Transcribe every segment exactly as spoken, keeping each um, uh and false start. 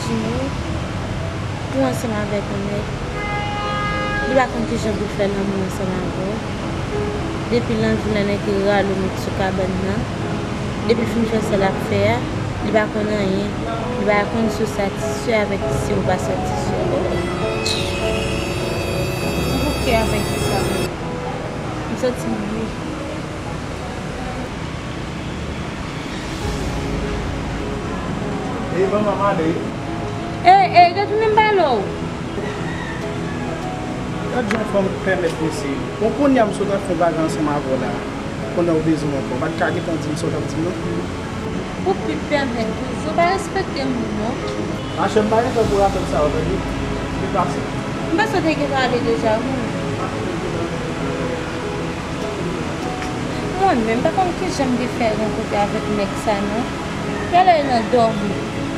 Jimmy, ou ansanm avèk yon nèg, li pa konn kijan pou fè lanmou ansanm avè w. Depi l anvi, nan nèg ki rale w met sou kabann nan. Depi l fin fè sa l ap fè a, li pa konn anyen. Li pa konn si w satisfè avèk, si w pa satisfè. M bouke avèk sa. M santi m byen. Ey, manman, m ale. Ey, ey, retounen m pale w. Gad jan fanm pèmèt mesye. Bon, kounye a m sot ap fè bagay ansanm avè w la. Kounye a w bezwen m ankò. Pa t ka gentan di m sa w t ap di m nan. Ou pi pèmèt toujou, pa respekte moun non. Mache m pa gen tan pou rapèl sa yo, tande. Deplase. M panse w te gentan ale deja, wi. Mwen menm, m pa konn kijan m te fè rankontre avèk nèg sa non. Talè nan dòmi.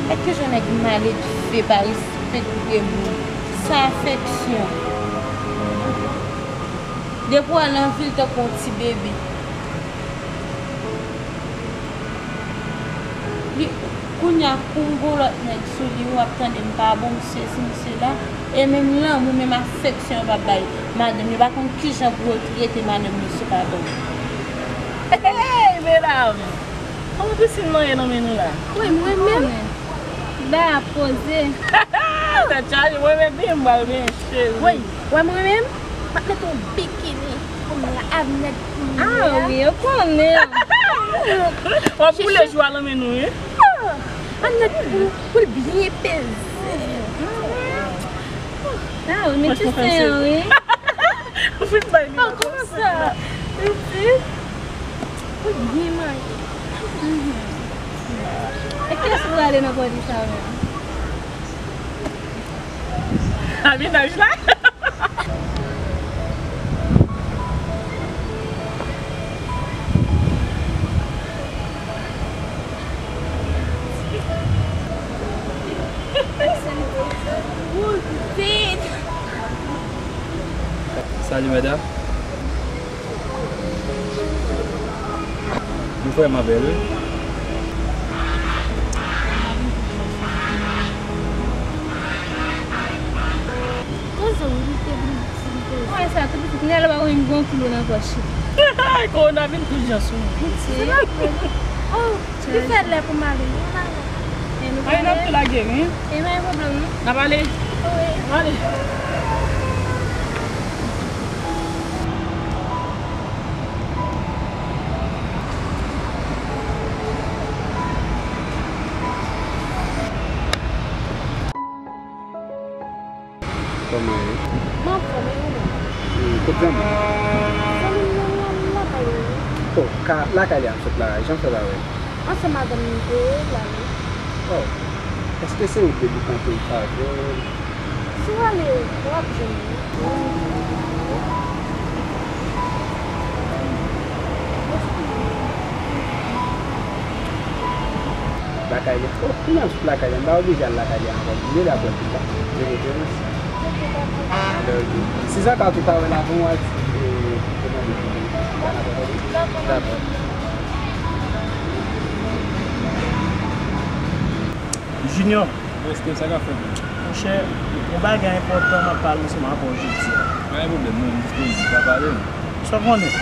Gad kijan nèg maledve, pa respekte moun. San afeksyon. Depi w al nan vil tankou yon ti bebe. Li, kounye a, kou m gon lòt nèg sou li, w ap tande m pa bon, m sesi, m sela. E menm lanmou, menm afeksyon yo p ap bay madanm yo. Pa konn kijan pou yo trete madanm yo sou kabann. Hey, medam! Kòman pisin nan ye nan men nou la? Wi, mwen menm. Ba poze. Tèt chaje, mwen menm byen, m pral byen, cheri. Wi, wè mwen menm, m ap mete yon bikini pou m la avèk nèg pou m ye a. Ah wi, yo konnen. W ap boule jou a nan men nou, wi. Ah, avèk nèg pou, pou l byen peze. Ah wi, men ti sen an, wi. Ou fin bay li nan kòm sa. Pitit. Ou byen maye. Mhm. E kiyès ou prale nan pòdi sa menm? A mennaj la. Salut, madame. Nou vrèman bèl, wi. Koze wi, li te vin di koze. Mwen sa tou pitit, kounye a l ap gon kilo nan pòch li. Kowona vin tout jan sou nou. Pitit. Oh, li fè lè pou m ale. Mwen ale. E nou ale, n ap tou lage, wi. E pa gen pwoblèm, non. N ap ale. Wi. N ap ale. Kòman w ye? Mwen anfòm, e ou menm? Hmm, kot zanmi w? Zanmi m nan, nan lakay li. Oh, ka, lakay li a, m sot la, jan fè pa wè l? Ansanm avè m, nou te la, wi. Oh, èske se ou k dwe kanpe avè l? Si w ale, w ap jwenn li. Lakay li. Oh, kounye a m sot lakay li a, m pa oblije al lakay li a ankò. M deja pran tout la. De preferans. Alò, ok. Si sa ka tou ka wè l avan w al, e, pou mande pou li. Dakò. Junior. Wè, Steve, sa k ap fèt menm? Monchè, yon bagay enpòtan m ap pale ansanm avè w jodi a. Pa gen pwoblèm, non, m disponib, pa pale, non. Sa w konnen,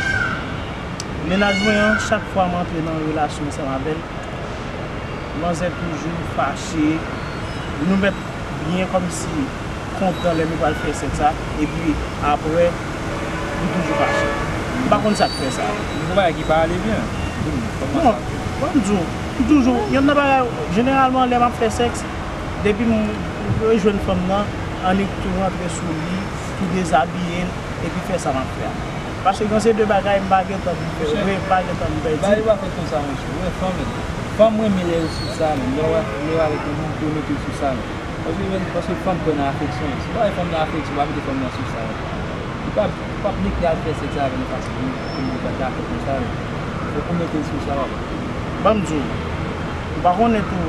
mennaj mwen an, chak fwa m antre nan relasyon ansanm avè l, manzè toujou fache, nou mèt byen kòmsi kontan lè nou pral fè sèks la, epi apre, li toujou fache. M pa konn sa k fè sa. Gen bagay ki pa ale byen. Non, ban m di w, m toujou, youn nan bagay, jeneralman, lè m ap fè sèks, depi m rejwenn fanm nan, annik tou rantre sou li, tou dezabiye l, epi fè sa m ap fè a. Paske gen se de bagay m pa gen tan pou m fè, vre, m pa gen tan pou m pèdi. Bagay yo pa fèt konsa, monchè. Ou wè fanm, fanm renmen lè yo sou sa, menm. Lè w, lè w avèk yon moun, pou yo mete w sou sa, menm. Paske, paske fanm kwè nan afeksyon. Si w pa wè fanm nan afeksyon, pa mete fanm nan sou sa. Li p ap, li p ap nèk al fè sèks avè nou fasil pou, pou li pa dakò konsa, menm. Fòk ou mete l sou sa, papa. Ban m di w, ou pa konnen tou,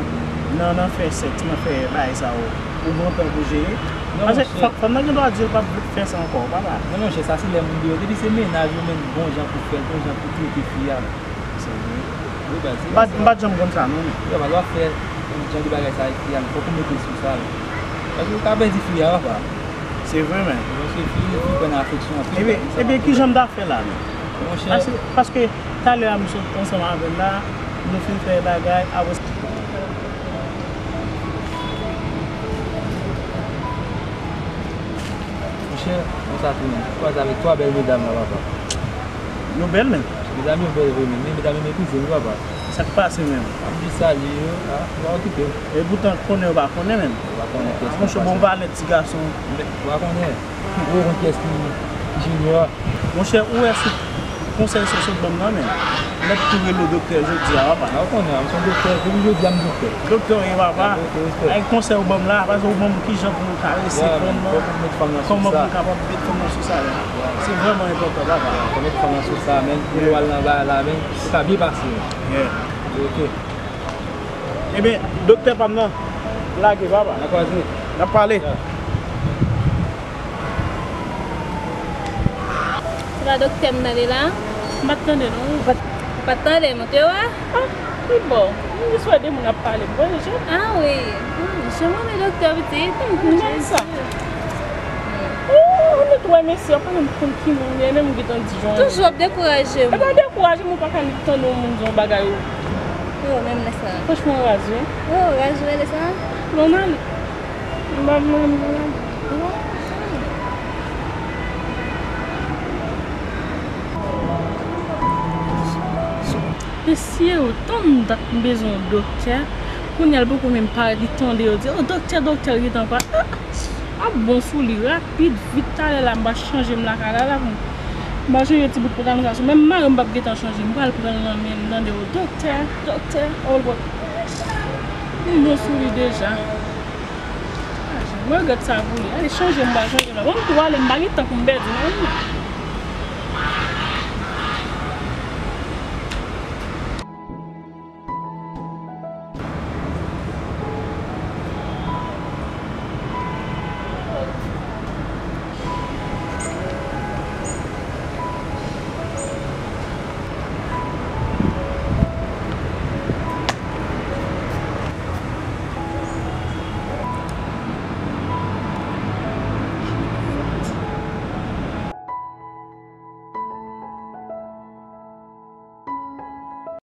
nan, nan fè sèks, nan fè bagay sa yo, ou gen yon tan pou jere. Non, paske monchè, fanm, fanm nan gen dwa di l p ap fè sa ankò, papa. Non, monchè, sa se lè moun deyò. Depi se mennaj ou menm, gon jan pou fè l, gon jan pou trete fi a. Se vre. Wi, baz, se konsa. M pa t janm konn sa, non. Yo, pa dwa fè. Jan de bagay sa, fi a, fòk ou mete sou sa, men. Paske ou ka pèdi fi a, papa. Se vre, men. Paske fi, fi pran afeksyon anpil. Ebyen, ebyen, ki jan m ta fè la, men? Monchè. Paske, paske talè a m sot ansanm avè l la, nou fin fè bagay, apre sa. Monchè, konsa tou, men. Kwaze avèk twa bèl medam la, papa. Yo bèl, men. Medam yo bèl vre, men. Men medam yo meprize m, papa. Sa k pase menm? M ap jis salye yo, a, ou pa okipe m. Epoutan, konnen yo pa konnen menm. Ou pa konnen kiyès ki pase. Monchè, bon valè ti gason. Ou pa konnen. Ou konn kiyès ki, ki junior. Monchè, ou wè sou konsèy sa w sot ban m nan, men. Nèg tou rele w doktè jodi a, papa. A, ou konnen, m se yon doktè. Depi jodi a, m doktè. Doktè w ye, papa. Doktè, respè. Avèk konsèy ou ban m la, paske ou ban m kijan pou m karese fanm nan. Fòk ou met fanm nan sou sa. Kòman pou m kapab met fanm nan sou sa la? Se vrèman enpòtan, papa. Fòk ou met fanm nan sou sa, men. Pou yo al nan bagay la, men. Ou ka byen pase. Yeah. Ok. Ebyen, doktè pa m nan, lage, papa. N a kwaze. N ap pale. Yeah. Se pa doktè m tande la? M pa t tande, non. Ou pa t tande, m te wè. Ah, ki bò? M jis wè de moun ap pale, m wè je. Ah wi. Hmm, jan mwen renmen doktè pitit. Hmm, menm sa. Oh, nou twò mesye, apandan m konn ki moun li ye, menm m gentan di jan. Toujou ap dekouraje m. E pa dekouraje m, ou pa ka ni tande yon moun di yon bagay ou. Oh, menm lè sa. Franchman, w raz, wi. Oh, w raz, wi, lè sa. Bon, m ale. M pa vle, m pa vle. Mesye, yo, tann dat m bezwen yon doktè. Kounye a, l poko menm parèt, li tande yo di, "Oh, doktè, doktè," l gentan pa. Ah! Ap bon sou li rapid, vit talè la, m pral chanje m lakay la, la, pou m pral chanje ti bout pantalon sa sou. Menm mari m p ap gentan chanje, m pral pran l nan men m, tande, "Oh, doktè, doktè," oh, l pral. M bon sou li deja. Mwen regrèt sa pou li. Ale chanje, m pral chanje m la. Bon, m tou ale, m pa gen tan pou m pèdi, non.